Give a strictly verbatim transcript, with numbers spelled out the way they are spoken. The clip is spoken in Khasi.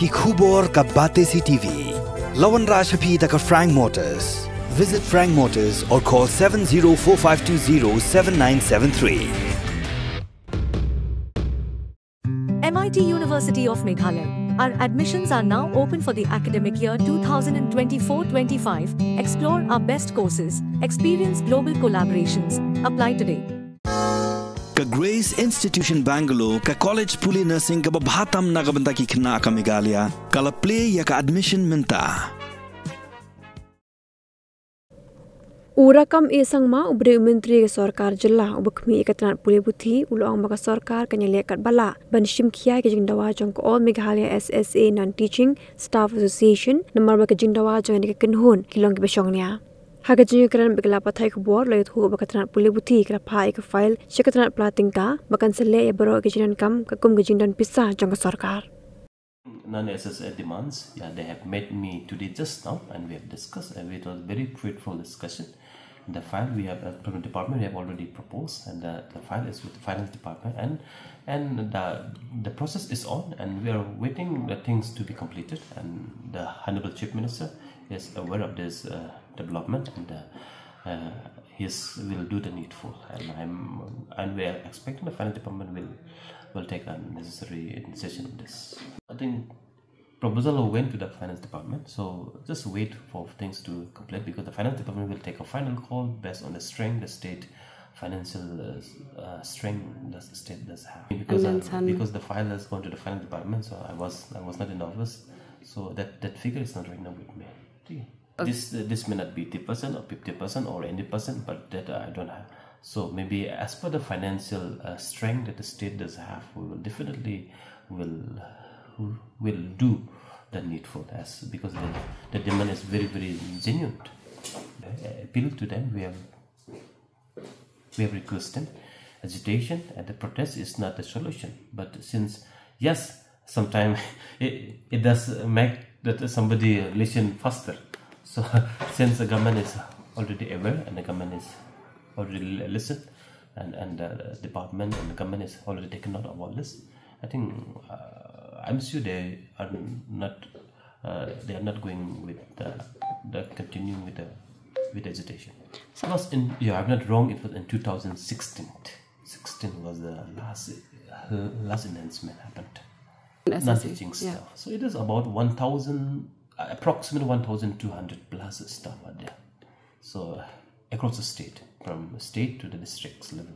Ki khubor ka Batesi T V. La wanrah sha phi da ka Frank Motors. Visit Frank Motors or call seven zero four five two zero seven nine seven three. M I T University of Meghalaya. Our admissions are now open for the academic year two thousand twenty-four twenty-five. Explore our best courses, experience global collaborations. Apply today. Ka Grace Institution Bangalore, ka college pule nursing kaba bha tam na ka bynta ki khynnah ka Meghalaya, ka la plie ïa ka admission mynta. U Rakkam A Sangma, u ba dei u myntri ka sorkar jylla uba khmih ïa ka tnat pule puthi, u la ong ba ka sorkar kan ïaleh katba lah ban shim khia ïa ka jingdawa jong ka All Meghalaya S S A Non-Teaching Staff Association namar ba ka jingdawa jong kane ka kynhun ki long kiba shongnia. Ha ka jingïakren bad ki lad pathai khubor, la ïathuh ba ka tnat pule puthi ka la phah ïa ka file sha ka tnat pla tyngka ba kan sa leh ïa baroh ki jingdonkam katkum ka jingdon pisa jong ka sorkar. Non-S S A demands, yeah, they have met me today just now, and we have discussed, and it was very fruitful discussion. The file we have, uh, from the department, we have already proposed, and the, the file is with the finance department, and, and the, the process is on, and we are waiting the things to be completed, and the Honorable Chief Minister is aware of this, uh, development, and, uh, uh, he's, will do the needful, and I'm, and we are expecting the finance department will, will take a necessary decision on this. I think proposal went to the finance department, so just wait for things to complete because the finance department will take a final call based on the strength, the state financial, uh, uh, strength that the state does have. Because, uh, because the file has gone to the finance department, so I was, I was not in office, so that, that figure is not right now with me. Okay. This, uh, this may not be fifty percent or fifty percent or any percent, but that I don't have. So maybe as per the financial, uh, strength that the state does have, we will definitely will, will do the needful as, because the, the demand is very, very genuine. I appeal to them. We have, we have requested agitation and the protest is not the solution. But since, yes, sometimes it, it does make that somebody listen faster. So since the government is already aware and the government is already li-, listened, and, and the department and the government is already taken note of all this, I think, uh, I'm sure they are not, uh, they are not going with the, the continuing with the, with agitation. So it was in, yeah, I'm not wrong, it was in two thousand sixteen. Sixteen was the last, uh, last announcement happened. Non-teaching staff. So it is about one thousand, uh, approximately one thousand two hundred plus staff are there. So, uh, across the state, from state to the districts level.